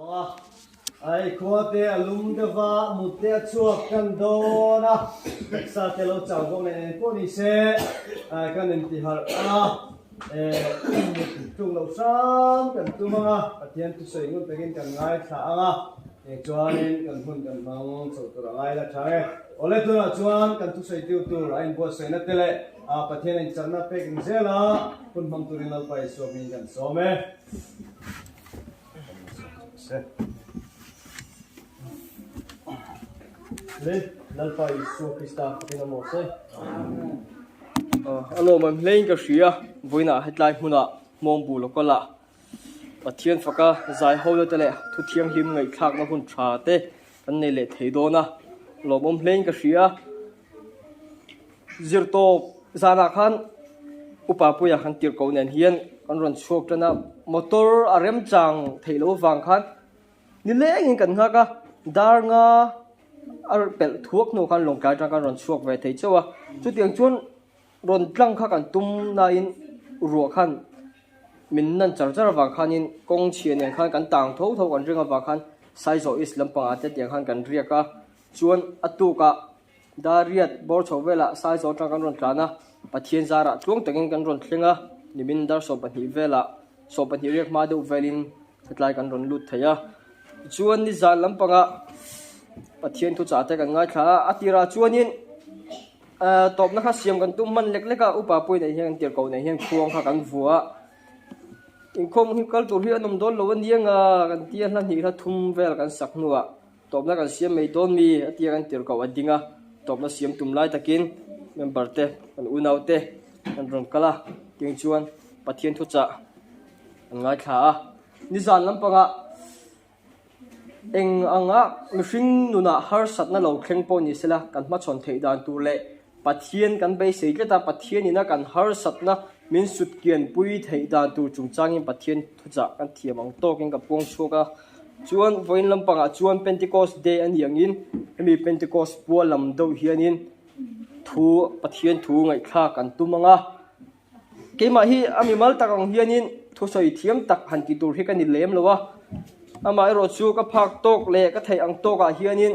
Ang a, ai khua te a lum deuh va, mut te a chhuak kan dawn a, taksa te lo chau bawk nen eng pawh ni se kan inti harh ang a, mut tluk loh hram kan tum ang a, Pathian thusawi ngun takin kan ngaithla ang a, eng chuanin kan hun kan hmang chho tur a ngai la tha e. Awle tunah chuan kan thusawi tiu tur a inbuatsaihna te leh Pathian a inchakna pek eng zel a, hun hmang turin Lalpa Isua hmingin kan sawm e. Le Lalpa Isua Krista fakin awm rawh se. A lawmawm hlein ka hria, vawiinah hetlai hmunah Hmawngbu local-ah Pathian faka zai hona te leh thu thianghlim ngaihthlakna hun tha te kan nei leh thei dawn a, lawmawm hlein ka hria. Zirtawp zanah khan Upa Puia kan tirh koh nen hian kan rawn chhuak tan a, motor a remchang theih loh avang khan nilengin kan nghak a, dar nga a pelh thuak hnu khan lawngtlai atang khan rawn chhuak ve thei chauh a, chutiang chuan rawn tlang kha kan tum nain ruah khan min nan char char avang khanin kawng chhia nen khan kan tang tho tho kan ring avang khan Saizawh East lampangah te tiang khan kan riak a, chuan a tukah Dariat bawr chho velah Saizawl atang kan rawn tlan a, Pathian zarah tluang takin kan rawn thleng a, nimin dar 12 velah 12 riak hma deuh velin hetlai kan rawn lut thei a. Tichuan nizan lampangah Pathian thuchah te kan ngaithla a, a tirah chuanin tawpna kha siam kan tum hman lek lek a, upa pawhin nei hian kan tirhkoh nei hian khuang kha kan vua a, inkhawm hi kal tur hi a nawm dawn lo a nia nga kan tia hla hnih hla thum vel kan sak hnuah Tawpna kan siam mai dawn mi a tia kan tir koh a ding a, tawpna siam tum lai takin member te kan unau te an rawn kal a, tiang chuan Pathian thuchah an ngaithla a. Nizan lampangah eng anga mihring nunah harsatna lo thleng pawh ni sela kan hmachhawn theih dan tur leh Pathian kan beisei tlat a, Pathian ina kan harsatna min sutkianpui theih dan tur chungchangin Pathian thuchah kan thiam ang tawkin ka puang chhuak a. Chuan vawiin lampangah chuan Pentecost Day a nih angin hemi Pentecost pual lam deuh hianin thu Pathian thu ngaihthlak an tum ang a. Keimah hi a mimal tak ang hianin thusawi thiam tak han ti tur hi ka ni lem lo a, amaherawh chu ka phak tawk leh ka theih ang tawkah hianin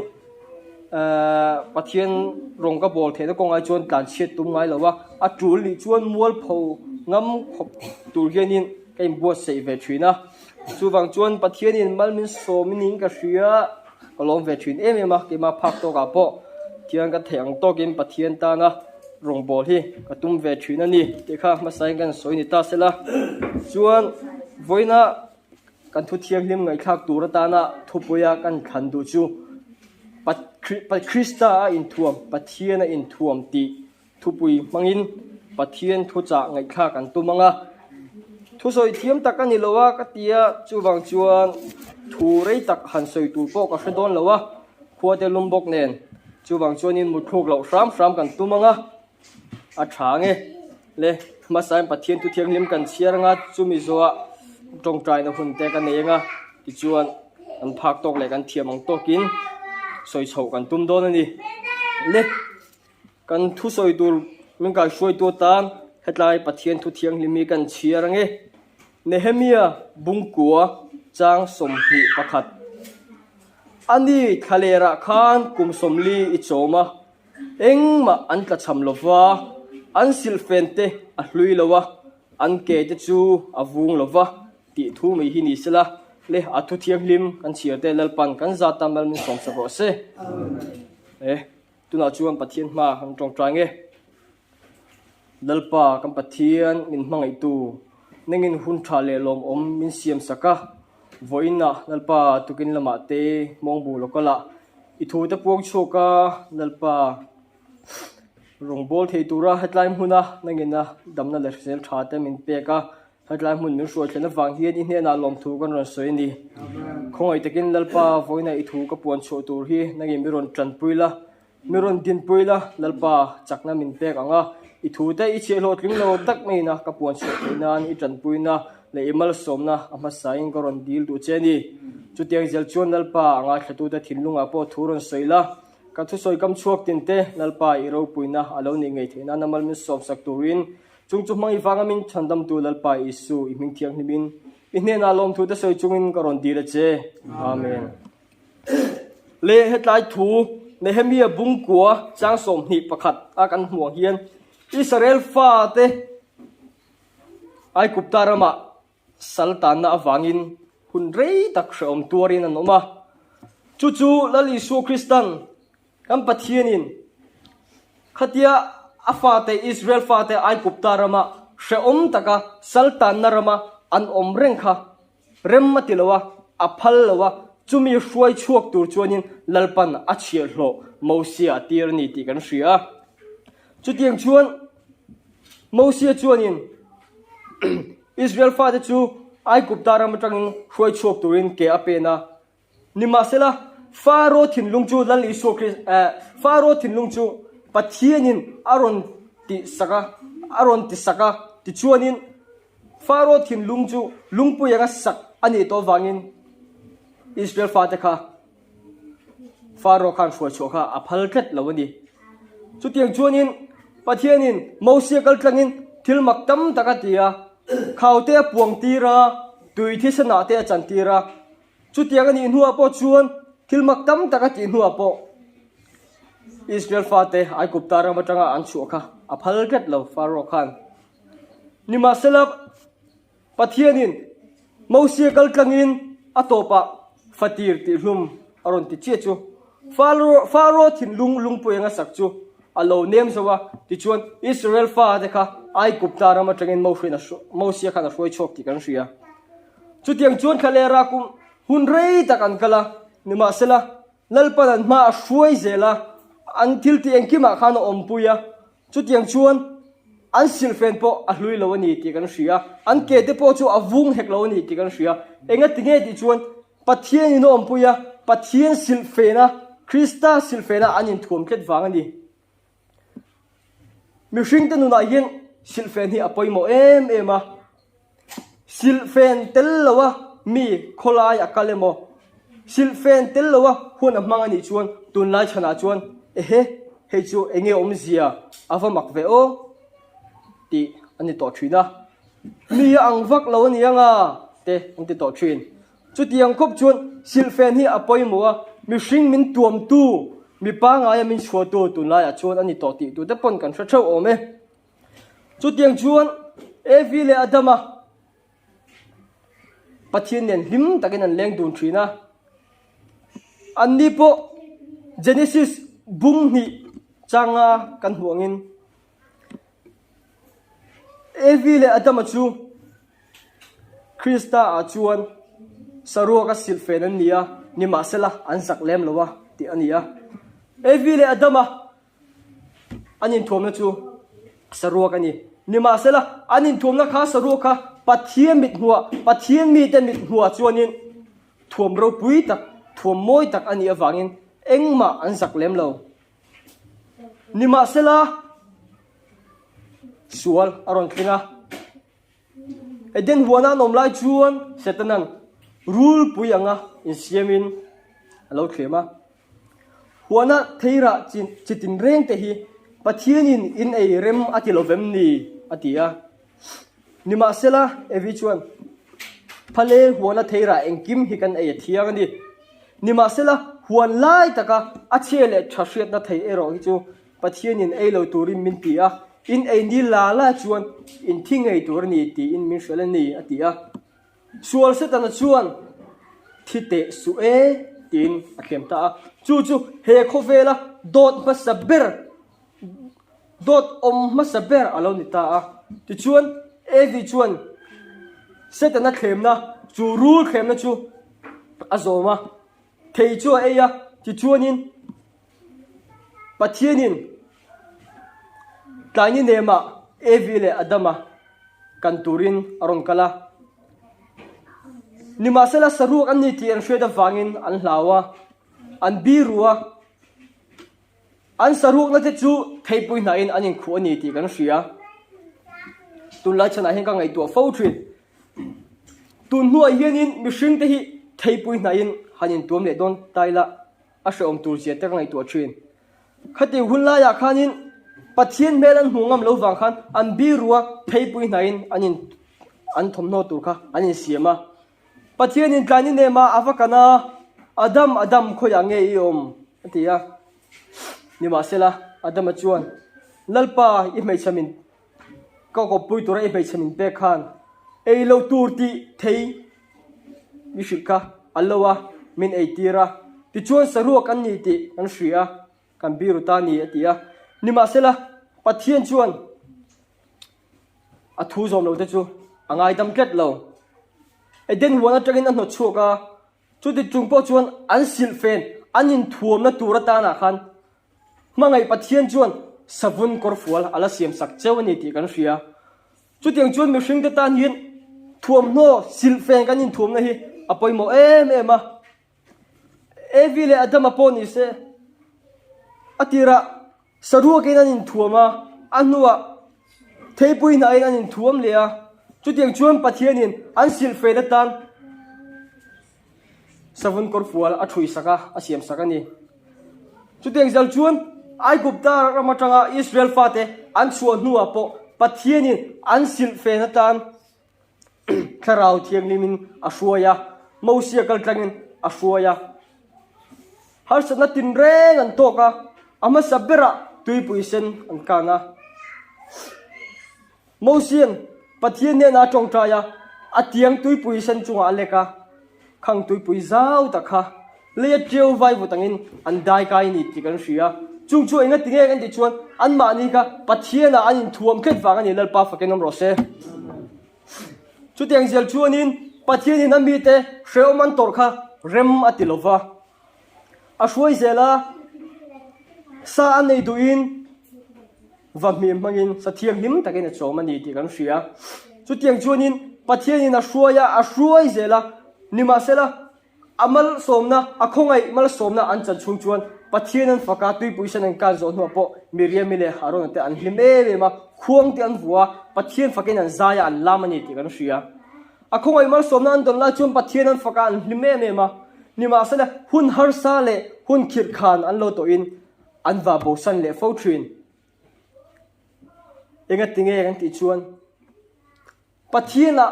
ehh Pathian rawng ka bawl theihna kawngah chuan tlanchhiat tum ngai lo a, a tul nih chuan mualpho ngam khawp tur hianin ka inbuatsaih ve thin a, chuvang chuan Pathianin mal min sawm in ka hria ka lawm ve thin em em a, keimah phak tawkah pawh thian ka theih ang tawkin Pathian tana. Rawngbâwl hi ka tum ve ṭhin a ni tih kha hmasain kan sawi ni ta sela. Chuan vawiina kan thu thianghlim ngaihthlak tur atana thupuia kan thlan duh chu Krista a inthuam, Pathian a inthuam tih thupui hmangin Pathian thuchah ngaihthlak an tum ang a. Thusawi thiam tak a ni lo a ka ti a, chuvang chuan thu rei tak han sawi tur pawh ka hre dawn lo a, khua te lum bawk nen. Chuvang chuanin mutthluk loh hram hram kan tum ang a, a tha ang e. Le, hmasain Pathian thu thianghlim kan chhiar ang a, chumi zawhah tawngtaina hun te ka nei ang a, tichuan kan phak tawk leh kan thiam ang tawkin sawi chhoh kan tum dawn a ni. Le, kan thusawi tur min kaihruaitu atan hetlai Pathian thu thianghlim hi kan chhiar ang e. Nehemia bungkua chang 21. A ni thlalerah khan kum 40 i chawm a, engmah an tlachham lo va, an silhfen te a hlui lo a, an ke te chu a vung lo va tih thu mai hi ni sela, le a thu thianghlim kan chhiar te Lalpan kan zat tan mal min sawmsak rawh se. E, tunah chuan Pathian hma kan tawngtai nge. Lalpa kan Pathian min hmangaihtu, nengin hun tha leh lawmawm min siam sak a, vawiinah Lalpa tukin lamah te hmawngbu local-ah i thu te puang chhuak a, Lalpa rawngbâwl thei tura hetlai hmuna nangina damna leh hrisel tha te min pek a, hetlai hmun min hruai thlen avang hian i hnenah lawmthu kan rawn sawi a ni. Khawngaih takin Lalpa vawiinah i thu ka puan chhuah tur hi nangin mi rawn tanpui la, Mi rawn dinpui la, Lalpa, chakna min pek ang a, i thute i chhiahhlawh tling lo tak maiin a ka puan chhuah theih nan i tanpuina leh i malsawmna a hmasain ka rawn dil duh che a ni. Chutiang zel chuan Lalpa, a ngaithlatute thinlungah pawh thu rawn sawi la, ka thusawi kam chhuak tinte Lalpa i ropuina a lo nih ngei theih nan a mal min sawmsak turin chung chu hmang i vanga min chhandamtu Lalpa Isu i hming thianghlimin. I hnenah lawmthu te sawi chungin ka rawn dil a che. Amen. Le hetlai thu Nehemia bungkua chang 21 a kan hmuh ang hian Israel fate Aigupta ramah sal tanna avangin hun rei tak hrehawm tuarin an awm a. Chu chu Lal Isua Kristan kan Pathianin khatia a fate Israel fate Aigupta rama hrehawm taka sal tanna rama an awm reng kha rem a ti lo a, a phal lo a, chumi hruai chhuak tur chuanin Lalpan a chhiahhlawh Mosia a tir a ni tih kan hria a. Chutiang chuan Mosia chuanin Israel fate chu Aigupta ram atangin hruai chhuak turin ke a pen a. Nimahsela, Faro thinlung chu Lal Isua Kris, eh, Faro thinlung chu Pathianin a rawn ti sak a, a rawn ti sak a. Tichuanin, Faro thinlung chu lungpui anga sak a nih tawh avangin Israel fate kha Faro khan hruai chhuah kha a phal tlat lo a ni. Chutiang chuanin Pathianin Mosia kal tlangin thil mak tam tak a ti a, khaute a puang tir a, tui thisenah te a chan tir a. Chutiang a nih hnuah pawh chuan thil mak tam tak a tih hnuah pawh Israel fate Aigupta ram atanga an chhuah kha a phal tlat lo Faro khan. Nimahsela, Pathianin Mosia kal tlangin a tawpah fatir tihhlum a rawn ti chiah chu Faro thinlung lungpui anga sak chu a lo nem zo a, tichuan Israel fate kha Aigupta ram atangin Mosia khan a hruai chhuak tih kan hria. Chutiang chuan thlalera kum hun rei tak an kal a, nimahsela Lalpan an hma a hruai zel a, an thil tih engkimah khan a awmpui a, chutiang chuan an silhfen pawh a hlui lo a ni tih kan hria, an ke te pawh chu a vung hek lo a ni tih kan hria. Engati nge tih chuan Pathian in a awmpui a, Pathian silhfena, Krista silhfena an inthuam tlet vang a ni. Mihringte nunah hian silhfen hi a pawimawh em em a, silhfen tel loa mi khawlai a kal emaw, silhfen tel loa hun a hmang a nih chuan tunlai chhanah chuan ehe hei chu eng nge awmzia a va mak ve aw tih a ni tawh thin a, mi a ang vak lo a ni anga te an ti tawh thin. Chutiang khawp chuan silhfen hi a pawimawh a, mihring min tuamtu, mi pangaia min chhuahtu tunlaiah chuan a ni tawh tih tute pawn kan hre theuh awm e. Chutiang chuan Evi leh Adama Pathian nen hlim takin an leng dun thin a. Anni pawh Genesis bung hnih changa kan hmuh angin Evi leh Adama chu Krista ah chuan saruak a silhfen an ni a, nimahsela an zak lem lo a tih a ni a. Evi leh Adama an inthuamna chu saruak a ni. Nimahsela an inthuamna kha saruak kha Pathian mit hmuah, Pathian mite mit hmuah chuanin thuam ropui tak, thuam mawi tak a nih avangin engmah an zak lem lo. Nimahsela sual a rawn thleng a. Eden huana an awm lai chuan Setanan rulpui anga insiamin a lo thlem a. Huana theirah chi tinreng te hi Pathianin in ei rem a ti lo vem ni? a ti a. Nimahsela Evi chuan, Phale huana theirah engkim hi kan ei a thiang a ni. Nimahsela huan lai taka a chhia leh tha hriatna thei erawh hi chu Pathianin ei lo turin min ti a, in ei ni la la chuan in thi ngei tur a ni tiin min hrilh a ni, a ti a. Sual Setana chuan thi teh suh e tiin a thlem ta a. Chu chu he khawvela dawt hmasa ber, dawt awm hmasa ber a lo ni ta a. Tichuan, Evi chuan Setana thlemna, chu rul thlemna chu a zawm a, thei chu a ei a, tichuanin, Pathianin tlaini nemah Evi leh Adama kan turin a rawn kal a. Nimahsela saruak an ni tih an hriat avangin an hlau a, an biru a. An saruakna te chu theipui hnahin an inkhuh a ni tih kan hria. Tunlai chhanah hian ka ngaihtuah fo thin. Tun hnuah hianin mihringte hi theipui hnahin han intuam leh dawn ta ila. a hrehawm tur zia te ka ngaihtuah thin. Khatiang hun laiah khanin Pathian hmel an hmuh ngam lo vang khan an biru a, theipui hnaiin an in an thawmhnaw tur kha an insiam a. Pathianin tlai ni nema a va kan a, Adam, Adam, khawiah nge i awm? a ti a. Nimahsela, Adama chuan, Lalpa, i hmeichhe min ka kawppui tura i hmeichhe min pek khan ei lo tur tih thei i hrilh kha a lo a, min ei tir a, tichuan saruak an ni tih kan hria a, kan biru ta a ni, a ti a. Nimahsela, Pathian chuan a thu zawm lo te chu a ngaidam tlat lo. Eden huan atangin a hnawt chhuak a, chuti chung pawh chuan an silhfen an inthuamna tur atanah khan hmangaih Pathian chuan savun kawrfual a la siamsak cheu a ni tih kan hria. Chutiang chuan mihringte tan hian thuamhnaw silhfen kan inthuamna hi a pawimawh em em a. Evi leh Adama pawh ni se, a tirah saruakin an inthuam a, a hnuah theipui hnahin an inthuam leh a. Chutiang chuan Pathianin an silhfen atan savun kawrfual a ṭhuisak a, a siamsak a ni. Chutiang zel chuan Aigupta ram aṭanga Israel fate an chhuah hnuah pawh Pathianin an silhfen atan Thlarau Thianghlimin a hruai a, Mosia kal tlangin a hruai a. Harsatna tinreng an tawk a, a hmasa berah tuipui sen an kan a. Mosia'n Pathian hnenah a tawngtai a, a tiang tuipui sen chungah a lek a, khang tuipui zau tak kha leia ṭiau vai vut angin an dai kai a ni tih kan hria. Chung chu engati nge kan tih chuan anmahni kha Pathianah an inthuam tlet vang a ni, Lalpa fakin awm rawh se. Chutiang zel chuanin Pathianin a mite hrehawm an tawrh kha rem a ti lo va, a hruai zel a, sa a nei duhin, Va hmim hmangin sa thianghlim takin a chawm a ni tih kan hria. Chutiang chuanin Pathianin a hruai a, a hruai zel a, nimahsela a malsawmna, a khawngaih malsawmna an chan chhung chuan Pathian an fak a, tuipui sen an kan zawh hnuah pawh Miriami leh Arona te an hlim em em a, khuang te an vua a, Pathian fakin an zai a, an lam a ni tih kan hria. A khawngaih malsawmna an dawn lai chuan Pathian an fak a, an hlim em em a, nimahsela hun harsa leh hun khirhkhan an lo tawhin An va bosan leh fo thin. Engati nge kan tih chuan Pathianah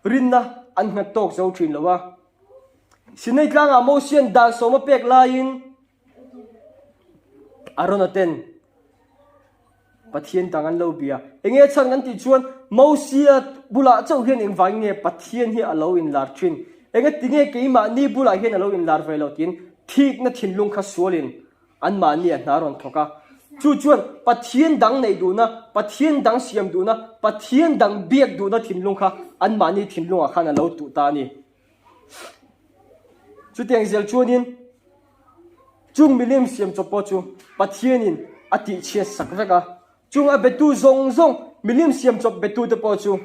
rinna an nghat tawk zo thin lo a. Sinai tlangah Mosian dan sawm a pek laiin Arona ten Pathian dang an lo bia. Enge chhan kan tih chuan Mosia bulah chauh hian engvangin nge Pathian hi a lo inlar thin? Enge tinge keimahni bulah hian a lo inlar ve lo tiin thikna thinlung kha sualin anmahni a hna rawn thawk a. Chu chuan Pathian dang neih duhna, Pathian dang siam duhna, Pathian dang biak duhna thinlung kha anmahni thinlungah khan a lo tuh ta a ni. Chutiang zel chuanin chung milim siam chawp pawh chu Pathianin a tihchhiat sak vek a, chung a betu zawng zawng milim siam chawp betute pawh chu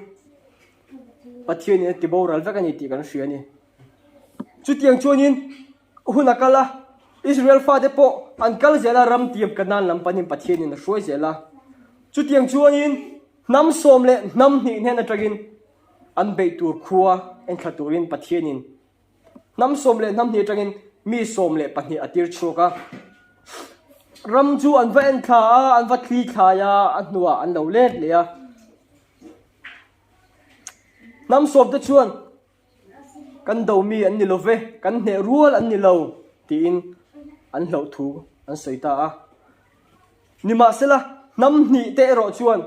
Pathianin a tiboral vek a ni tih kan hria a ni. Chutiang chuanin hun a kal a, Israel fate pawh an kal zel a, ram tiam Kanaan lam panin Pathianin a hruai zel a. Chutiang chuanin hnam sawm leh hnam hnih hnen atangin An beih tur khua enthla turin Pathianin hnam 12 atangin mi 12 a tir chhuak a. Ram chu an va enthla a, an va thli thlai a, a hnuah an lo let leh a. Hnam sawmte chuan, Kan do mi an ni lo ve, kan hneh rual an ni lo, tiin an hlauh thu an sawi ta a. Nimahsela, hnam hnih te erawh chuan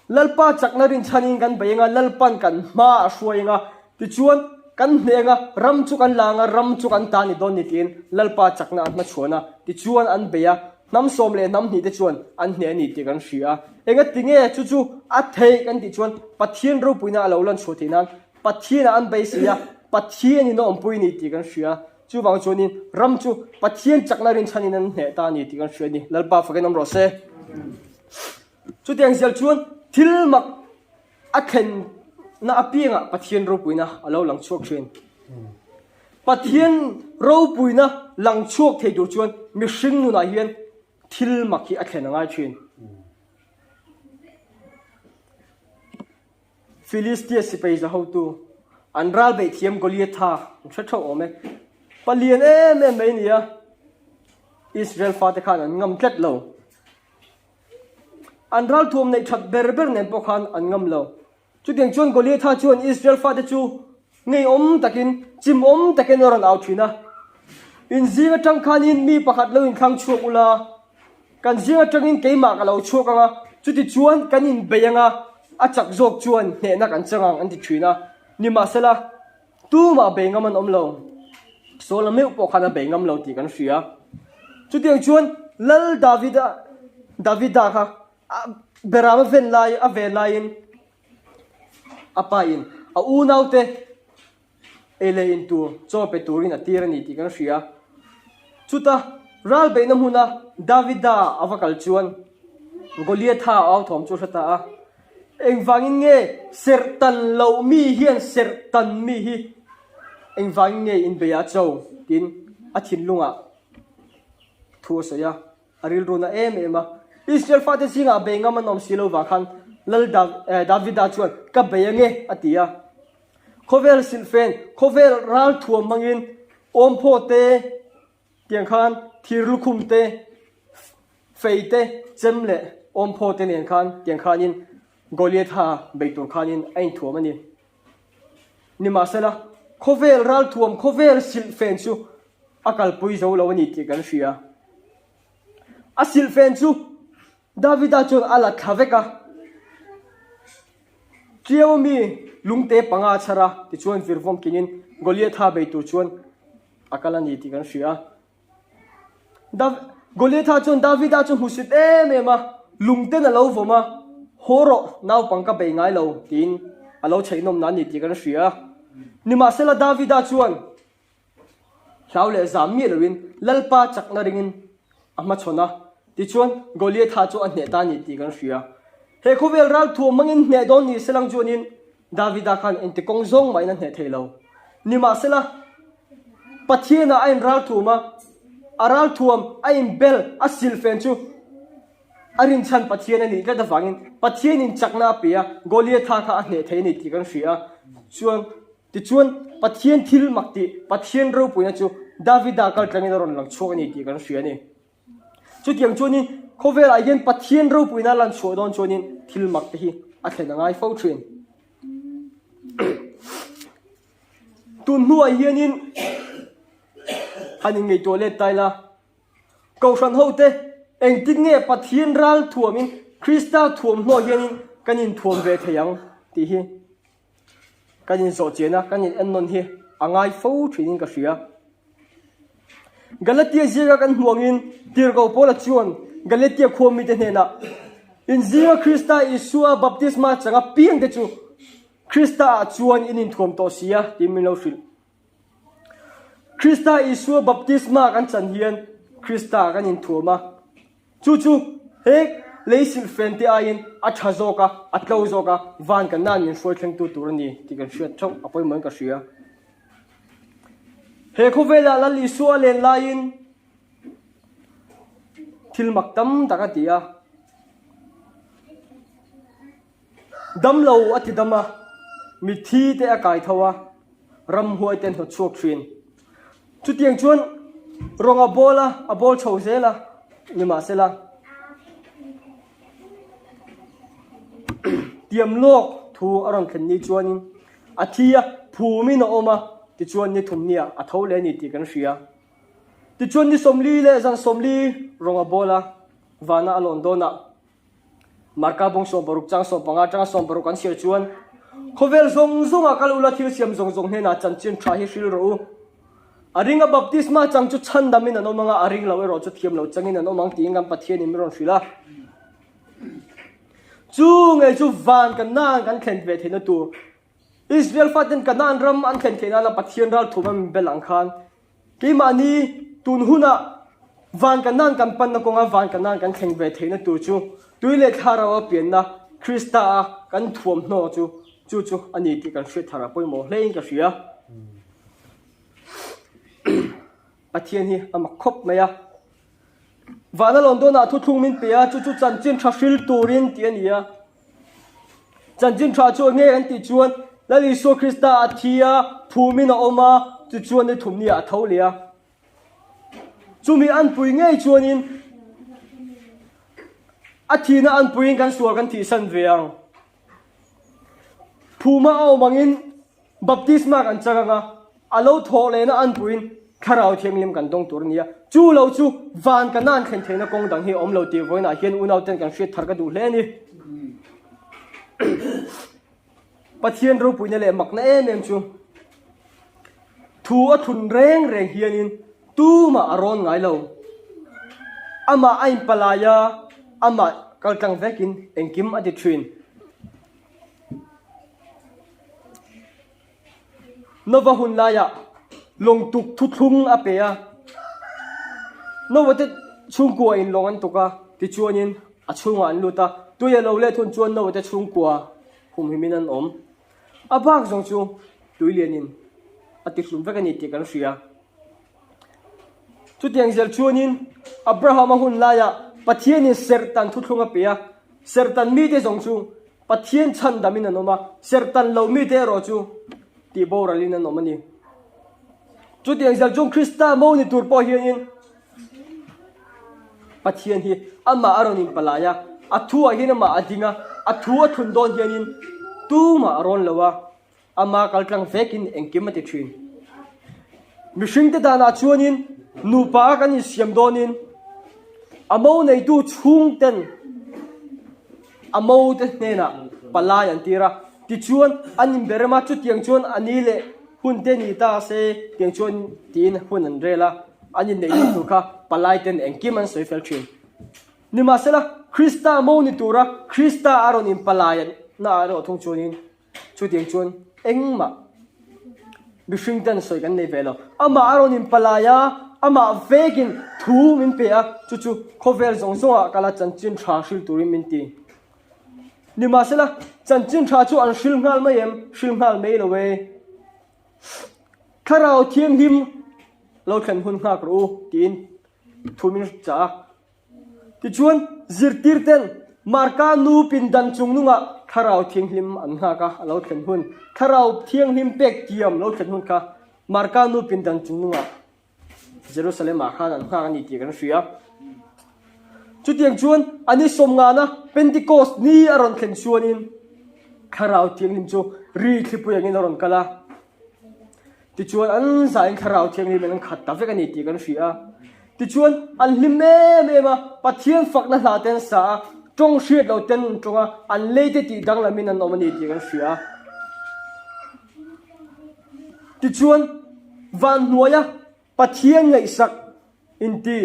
Lalpa chakna rinchhanin kan bei anga, Lalpan kan hma a hruai anga, tichuan kan hneh anga, ram chu kan la anga, ram chu kan ta ni dawn ni tiin Lalpa chakna an hmachhuan a, tichuan an bei a, hnam sawm leh hnam hnih te chuan an hneh a ni tih kan hria a. Engati nge chu chu a theih kan tih chuan Pathian ropuina a lo lan chhuah theih nan Pathianah an beisei a, Pathianin a awmpui ni tih kan hria. Chuvang chuanin ram chu Pathian chakna rinchhanin an hneh ta a ni tih kan hria a ni. Lalpa fakin awm rawh se. Chutiang zel chuan thil mak a thlenna apiangah Pathian ropuina a lo lang chhuak thin. Pathian ropuina lang chhuak thei tur chuan mihring nunah hian thil mak hi a thlen a ngai thin. Filistia sipai za hotu, an ral beih thiam Goliatha an hre theuh awm e. Palian em em mai a ni a, Israel fate khan an ngam tlat lo. An ral thuam neih that ber ber nen pawh khan an ngam lo. Chutiang chuan Goliatha chuan Israel fate chu. Ngeiawm takin, chimawm takin a rawn au thin a. In zing atang khanin mi pakhat lo inthlang chhuak ula, kan zing atangin keimah ka lo chhuak ang a, chuti chuan kan inbei ang a, a chak zawk chuan hnehna kan chang ang an ti thin a. Nimahsela, tumah bei ngam an awm lo. Saula meuh pawh khan a bei ngam lo tih kan hria. Chutiang chuan Lal Davida, Davida kha beram a ven lai, a ven laiin, A pa in a unaute ei leh in tur chaw pe turin a tir a ni tih kan hria. Chuta ral beihna hmuna Davida a va kal chuan Goliatha a au thawm chu a hre ta a. Engvangin nge serh tan loh mi hian serh tan mi hi engvangin nge inbeih a cho tiin a thinlungah thu a sawi a. A rilru na em em a. Israel fate zingah bei ngam an awm si lo vang khan Lal Davida chuan ka bei ange a ti a. Khawvel silhfen, khawvel ral thuam hmangin awmphaw te, tiang khan thir lukhum te, fei te, chem leh awmphaw te nen khan tiang khanin Goliatha bei tur khanin a inthuam a ni. Nimahsela, khawvel ral thuam, khawvel silhfen chu a kalpui zo lo a ni tih kan hria. A silhfen chu Davida chuan a la thla vek a, Ṭiau mi lungte panga a chhar a, tichuan virvawm kingin Goliatha bei tur chuan a kal a ni tih kan hria. Goliatha chuan Davida chu hmusit em em a, lungten a lo vawm a, Haw rawh, naupang ka bei ngai lo, tiin a lo chheihnawm na a ni tih kan hria. Nimahsela Davida chuan Hlau leh zam miah loin Lalpa chakna ringin a hmachhawn a, tichuan Goliatha chu a hneh ta a ni tih kan hria. He khawvel ralthuam hmangin hneh dawn ni selang chuanin Davida khan engti kawng zawng mahin a hneh thei lo. Nimahsela, Pathianah a inralthuam a, a ralthuam a inbel a silfen chu a rinchhan Pathian a nih tlat avangin Pathianin chakna a pe a, Goliatha kha a hneh thei a ni tih kan hria. Chuan. Tichuan, Pathian thil mak tih, Pathian ropuina chu Davida kal tlangin a rawn lang chhuak a ni tih kan hria a ni. Chutiang chuanin, khawvelah hian Pathian ropuina a lan chhuah dawn chuanin thil mak te hi a thlen a ngai fo thin. Tun hnuah hianin han inngaihtuah let ta ila, Kohhran hote engtin nge Pathian ral thuamin Krista thuamhnaw hianin kan inthuam ve thei ang tih hi Kan inzawh chian a, kan in ennawn hi a ngai fo thinin ka hria. Galatia zinga kan hmuangin Tirhkoh Paula chuan Galatia khua mite hnenah, In zinga Krista Isua baptisma changa piangte chu Krista-ah chuan in inthuam tawh si a, tiin min lo hrilh. Krista Isua baptisma kan chan hian Krista kan inthuam a. Chu chu he lei silhfen te aiin a tha zawk a, a tlo zawk a, van kan nan min hruai thlengtu tur a ni tih kan hriat theuh a pawimawhin ka hria. He khawvelah Lal Isua a len laiin thil mak tam tak a ti a. Damlo a ti dam a, mitthi te a kai tho a, ramhuai te an hnawt chhuak thin. Chutiang chuan rawng a bawl a, a bawl chho zel a, nimahsela tiam lawk thu a rawn thlen ni chuanin a thi a, phumin a awm a, tichuan ni thum nia a tho leh a ni tih kan hria. Tichuan ni 40 leh zan 40 rawng a bawl a, vana a lawn dawnah Marka bawng 16 chang 15 atanga 16 kan chhiar chuan, Khawvel zawng zawngah kal ula thil siam zawng zawng hnenah chanchin tha hi hril rawh u. A ringa baptisma chang chu chhandamin an awm anga a ring lo erawh chu thiam lo changin an awm ang tiin kan Pathianin min rawn hrilh a. Chu ngei chu van kan nan kan thlen ve theihna tur Israel faten Kanaan ram an thlen theih nana Pathian ral thum a min bel ang khan Keimahni tun hunah van kan nan kan panna kawnga van kan nan kan thleng ve theihna tur chu tui leh thlarau a pianna Krista a kan thuamhnaw chu chu chu a ni tih kan hriat thar a pawimawh hlein ka hria. Pathian hi a mak khawp mai a. Vana lawn dawnah thuthlung min pe a, chu chu chanchin tha hril turin tih a ni a. Chanchin tha chu enge an tih chuan Lal Isua Krista a thi a, phumin a awm a, tichuan ni thum ni ah a tho leh a. Chumi anpui ngei chuanin a thihna anpuiin kan sual kan thihsan ve ang. Phuma a awm angin. Baptisma kan chak anga a lo thawh lehna anpuiin Thlarau Thianghlim kan dawng tur a ni a. Chu lo chu van kan an thlen theihna kawng dang hi a awm lo tih vawiinah hian unauten kan hriat thar ka duh hle a ni. Pathian ropuina leh makna em em chu thu a thlun reng reng hianin tumah a rawn ngai lo. Amah a inpalai a, amah kaltlang vekin engkim a ti thin. Nova hun laiah lawng tuk thuthlung a pe a, Nova te chhungkua in lawng an tuk a, tichuanin a chhungah an lut a, tui a lo let hun chuan Nova te chhungkua humhimin an awm. A bak zawng chu tui lianin a tihlum vek a ni tih kan hria. Chutiang zel chuanin Abrahama hun laiah Pathianin serhtan thuthlung a pe a, serhtan mite zawng chu Pathian chhandamin an awm a, serhtan lo mite erawh chu tih boralin an awm a ni. Chutiang zel chuan Krista mo ni tur pawh hianin Pathian hi amah a rawn inpalai a, a thuah hian amah a ding a, a thu a thun dawn hianin tumah a rawn lo a, Ama kaltlang vekin engkim a ti thin. Mihringte danah chuanin nupa a kan insiam dawnin a mo neitu chhungten a mote hnenah palai an tir a, tichuan an inberem a, chutiang chuan a ni leh hunte ni ta se tiang chuan tiin hun an rel a, an inneihna tur kha palaiten engkim an sawi fel thin. Nimahsela, Krista mo ni tura Krista a rawn inpalai naah erawh thung chuanin Chutiang chuan engmah mihring ten sawi kan nei ve lo. Amah a rawn inpalai a, amah vekin thu min pe a, chu chu khawvel zawng zawngah kala chanchin tha hril turin min ti. Nimahsela, chanchin tha chu an hril nghal mai em? Hril nghal mai lo e. Thlarau Thianghlim lo thlen hun nghak rawh u tiin thu min chah a. Tichuan, zirtirten Marka nu pindan chungnungah Thlarau Thianghlim an nghak a, a lo thlen hun. Thlarau Thianghlim pek tiam lo thlen hun kha Marka nu pindan chungnungah Jerusalem-ah khan an nghak a ni tih kan hria. Chutiang chuan a ni sawmngana Pentecost ni a rawn thlen chuanin Thlarau Thianghlim chu ri thlipui angin a rawn kal a. Tichuan an zain Thlarau Thianghlim in an khat ta vek a ni tih kan hria a. Tichuan an hlim em em a, Pathian fakna hla te an sa a, tawng hriat lo ten an tawng a, an lei te tih danglamin an awm a ni tih kan hria a. Tichuan van hnuaia Pathian ngaihsak inti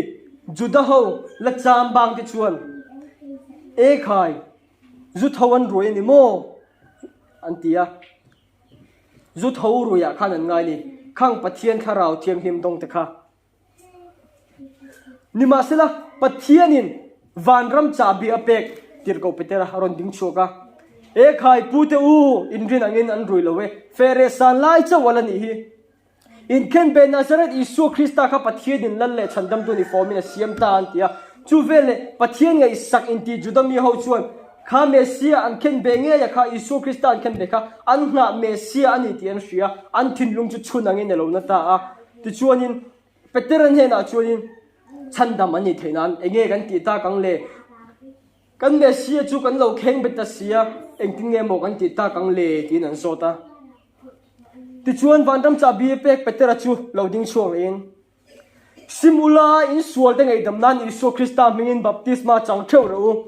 Juda ho la cham bang te chuan, Ekhai, zu tho an ruai a ni maw? an ti a. Zu tho ruiah khan an ngai ni, khang Pathian Thlarau Thianghlim dawng te kha. Nimahsela, Pathianin vanram chahbi a pek tirhkoh Petera a rawn ding chhuak a, E khai, pute u, inrin angin an rui lo e, feh san lai chauh a la nih hi. Inkhenbeh Nazareth Isua Krista kha Pathianin lal leh chhandamtu ni fawmin a siam ta an ti a. Chu veleh Pathian ngaihsak inti Juda mi ho chuan kha Messiah an khenbeh ngei a kha Isua Krista an khenbeh kha an nghah Messiah a ni tih an hria, an thinlung chu chhun angin a lo na ta a. Tichuanin Petera hnenah chuanin chhandam an nih theih nan enge kan tih tak ang le? Kan Messiah chu kan lo khengbet ta sia, engtin nge maw kan tih tak ang le? tiin an zawt a. Tichuan vanram chahbi a pek Petera chu lo ding chhuak lehin, Sim ula, in sualte ngaihdam nan Isua Krista hmingin baptisma chang theuh rawh u.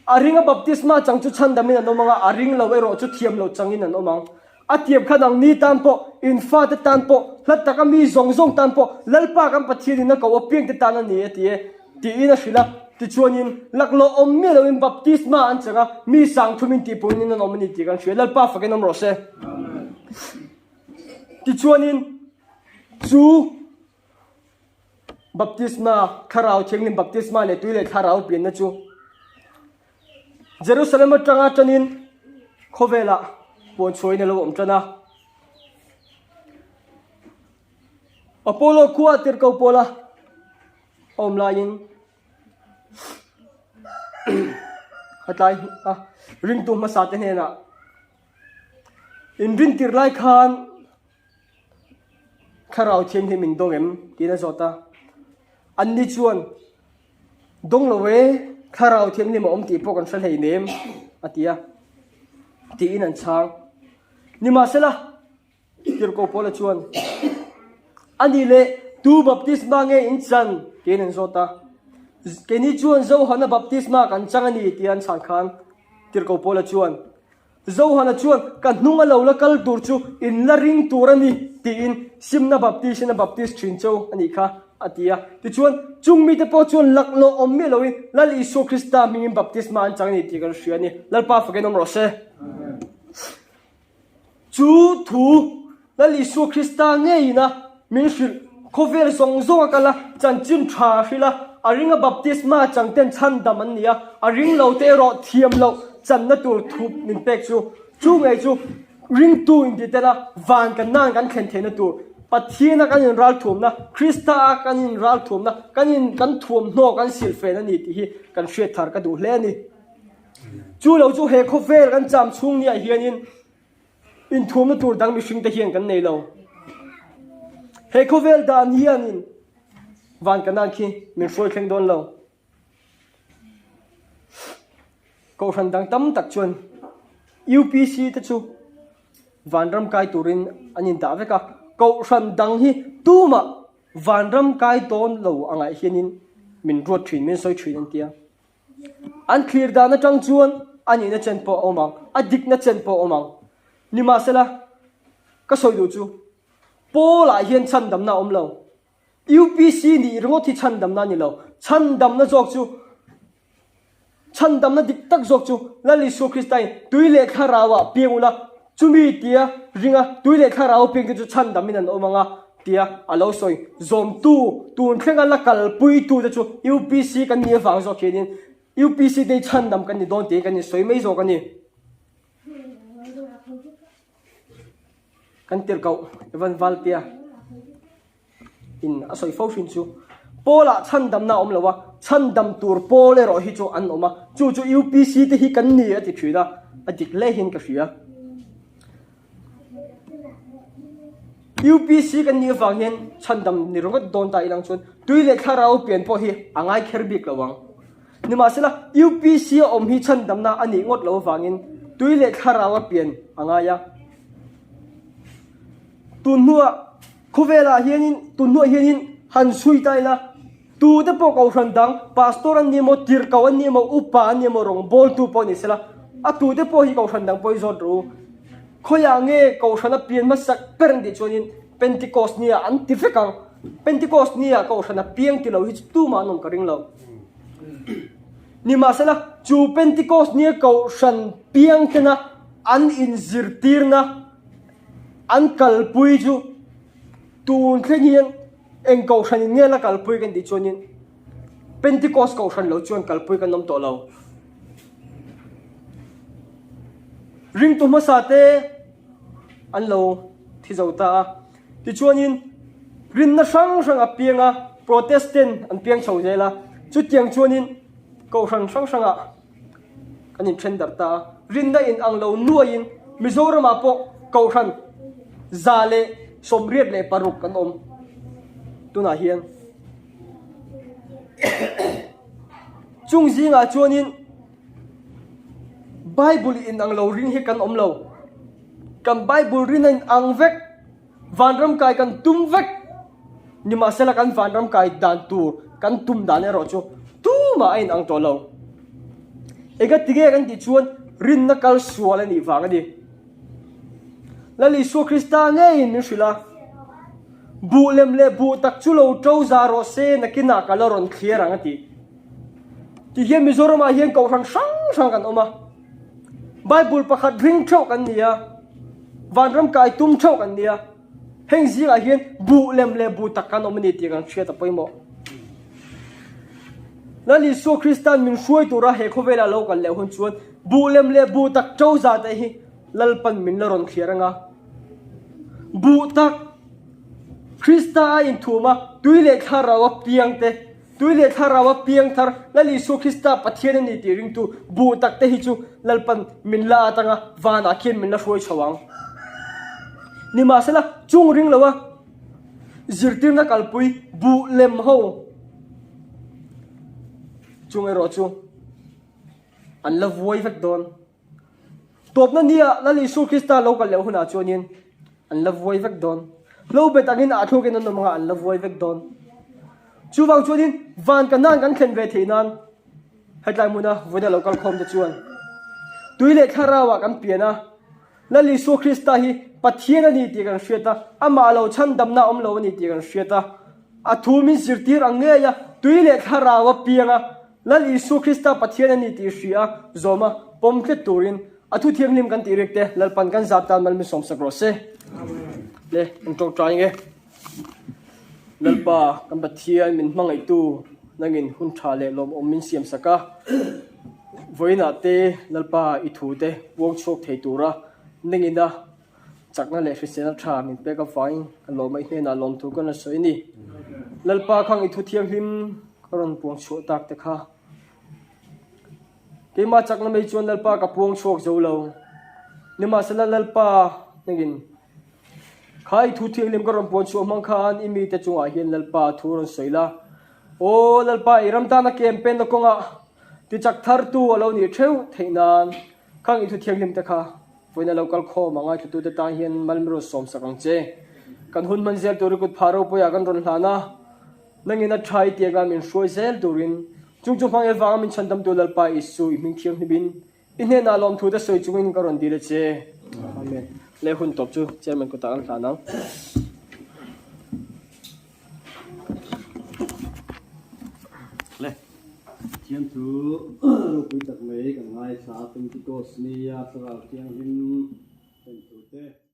A ringa baptisma chang chu chhandamin an awm ang a, a ring lo erawh chu thiam lo changin an awm ang. A tiam kha nangni tan pawh, in fate tan pawh, hla taka mi zawng zawng tan pawh, Lalpa kan Pathianin a koh apiangte tan a ni e ti e. Tiin a hrilh a, tichuanin laklawh awm miah loin baptisma an chang a, mi sangthumin tihpuinin an awm a ni tih kan hria. Lalpa fakin awm rawh se. Tichuanin chu baptisma, Thlarau Thianghlim baptisma leh tui leh Thlarau pianna chu Jerusalem atanga tanin khawvelah puanchhuahin a lo awm tan a. Apollo khua tirhkoh pawla a awm laiin a tlai a ringtu hmasa te hnenah inrin tir lai khan thlarau thianghlim in dawng em tiin a zawt a anni chuan dawng lo e thlarau thianghlim a awm tih pawh kan hre hleinem a ti a tiin an chhang nimahsela. Tirhkoh Paula chuan, A nih leh, tu baptisma nge in chan? tiin an zawt a. Keini chuan Johana baptisma kan chang a ni, tia an chhan khan Tirhkoh Paula chuan, Johana chuan, Ka hnung a lo la kal tur chu in la ring tur a ni, tiin simna baptis-in a baptis thin cho a nih kha, a ti a. Tichuan, chung mite pawh chuan laklawh awm miah loin Lal Isua Krista hmingin baptisma an chang a ni tih kan hria a ni. Lalpa fakin awm rawh se. Chu thu Lal Isua Krista ngeiin a min hrilh, khawvel zawng zawng a kal a, chanchin tha a hrilh a, a ringa baptisma changten chhandam an ni a, a ring lo te erawh thiam loh channa tur thup min pek chu. Chu ngei chu ringtu inti tel a, van kan nan kan thlen theihna tur, Pathiana kan inralthuamna, Krista a kan inralthuamna, kan in kan thuamhnaw kan silhfen a ni tih hi kan hriat thar ka duh hle a ni. Chu lo chu he khawvel kan cham chhung niah hianin inthuamna tur dang mihringte hian kan nei lo. He khawvel dan hianin van kanan khi min hruai thleng dawn lo. Kohhran dang tam tak chuan UPC te chu vanram kai turin an indah vek a, kohhran dang hi tumah vanram kai dawn lo angah hianin min ruat thin, min sawi thin an tia. An thlir dan atang chuan a nihna chen pawh a awm ang, a dikna chen pawh a awm ang. Nimahsela, ka sawi duh chu, Paul-ah hian chhandamna a awm lo. UPC nih ringawt hi chhandamna a ni lo. Chhandamna zawk chu, chhandamna dik tak zawk chu Lal Isua Kristain tui leh thlarauah piang ula, chumi tia ringa tui leh thlarau piangte chu chhandamin an awm ang a. Tia a lo sawi zawmtu tun thlenga la kalpuitute chu UPC kan nih avang zawk hianin UPC te hi chhandam kan ni dawn tiin kan insawi mai zawk a ni. Kan tirhkoh Evan Valtea in a sawi fo hrin chu Paul-ah chhandamna a awm lo a, chhandam tur Paul erawh hi chu an awm a, chu chu UPC te hi kan ni a ti thin a, a dik hle hian ka hria. UPC kan nih avang hian chhandam ni ringawt dawn ta ilang chuan tui leh thlarau pian pawh hi a ngai kher bik lo ang. Nimahsela UPC a awm hi chhandamna a nih ngawt lo avangin tui leh thlarau a pian a ngai a. Tun hnuah khawvelah hianin tun hnuah hianin han chhui ta ila tute pawh kohhran dang pastor an ni emaw tirhkoh an ni emaw upa an ni emaw rawngbawltu pawh ni sela a tute pawh hi kohhran dang pawh hi zawt rawh u. Khawiah nge kohhran a pian hmasak ber an tih chuanin Pentecost nia an ti vek ang. Pentecost nia kohhran a piang ti lo hi chu tumah an awm ka ring lo. Nimahsela chu Pentecost nia kohhran piang tena an inzirtirna an kalpui chu tun thleng hian eng kohhran in nge la kalpui kan tih chuanin Pentecost kohhran lo chuan kalpui kan awm tawh lo. Ringtu hmasa te an lo thi zo ta a, tichuanin rinna hrang hrang a piang a, Protestant an piang chho zel a, chutiang chuanin kohhran hrang hrangah kan inthen darh ta a, rinna in ang lo nuaiin Mizoramah pawh kohhran 186 kan awm tunah hian. Chung zingah chuanin Bible in ang lo ring hi kan awm lo. Kan Bible rin a in ang vek, vanram kai kan tum vek. Nimahsela kan vanram kai dan tur kan tum dan erawh chu tumah a in ang tawh lo. Ega tige kan tih chuan rinna kal sual a nih vang a ni. Lal Isua Krista ngeiin min hrilh a, Buh lem leh buh tak chu lo to za rawh se nakinah ka la rawn thliar ang a ti. Ti hian Mizoramah hian kohhran hrang hrang kan awm a, Bible pakhat ring theuh kan ni a, vanram kai tum theuh kan ni a, heng zingah hian buh lem leh buh tak kan awm a ni tih kan hriat a pawimawh. Lal Isua Krista'n min hruai tura he khawvela lo kal leh hun chuan buh lem leh buh tak to za te hi Lalpan min la rawn thliar anga buh tak Krista a inthuam a, tui leh thlarau a piang te, tui leh thlarau a piang thar Lal Isua Krista Pathian a ni tih ringtu buh tak te hi chu Lalpan min la atanga vanah khian min la hruai chho ang. Nimahsela chung ring lo a zirtirna kalpui buh lem ho chung erawh chu an la vuai vek dawn. Tawpna nia Lal Isua Krista lo kal leh hunah chuanin. An la vuai vek dawn. Hlo bet angin ah thluakin an awm anga an la vuai vek dawn. Chuvang chuanin van ka nan kan thlen ve theih nan hetlai hmuna vawiina lo kal khawm te chuan tui leh thlarau ah kan pian a, Lal Isua Krista hi Pathian a ni tih kan hriat a, amah lo chhandamna a awm lo a ni tih kan hriat a, a thu min zirtir ang ngei a, tui leh thlarau a piang a, Lal Isua Krista Pathian a ni tih hria a, zawm a, pawm tlet turin a thu thianghlim kan tih rik te Lalpan kan zat tan mal min sawmsak rawh se. Le, kan tawngtai nge. Lalpa, kan Pathian min hmangaihtu nangin hun tha leh lawmawm min siamsak a, vawiinah te Lalpa i thu te puang chhuak thei tura nangina chakna leh hriselna tha min pek avangin ka lawm a, i hnenah lawmthu ka la sawi a ni. Lalpa khang i thu thianghlim ka rawn puang chhuah tak te kha keimah chakna mai chuan Lalpa ka puang chhuak zo lo. Nimahsela Lalpa nangin Kha i thu thianghlim ka rawn puan chhuah hmang khan i mite chungah hian Lalpa thu rawn sawi la. Aw Lalpa, i ram tana kem penna kawngah tichak thartu a lo nih theuh theih nan khang i thu thianghlim te kha vawiin a lo kal khawm a ngaithlatute tan hian mal min rawn sawmsak ang che. Kan hun hman zel tur i kut phah ropuiah kan rawn hlan a, nangin a tha i tianga min hruai zel turin chung chu hmang evanga min chhandamtu Lalpa Isu i hming thianghlimin I hnenah lawmthu te sawi chungin ka rawn dil a che. Amen. Le hun tawp chu Chairman kutah kan hlan ang. Le Pathian thu ropui tak mai kan ngaithla a, Pentecost nia Thlarau Thianghlim thlen thu te.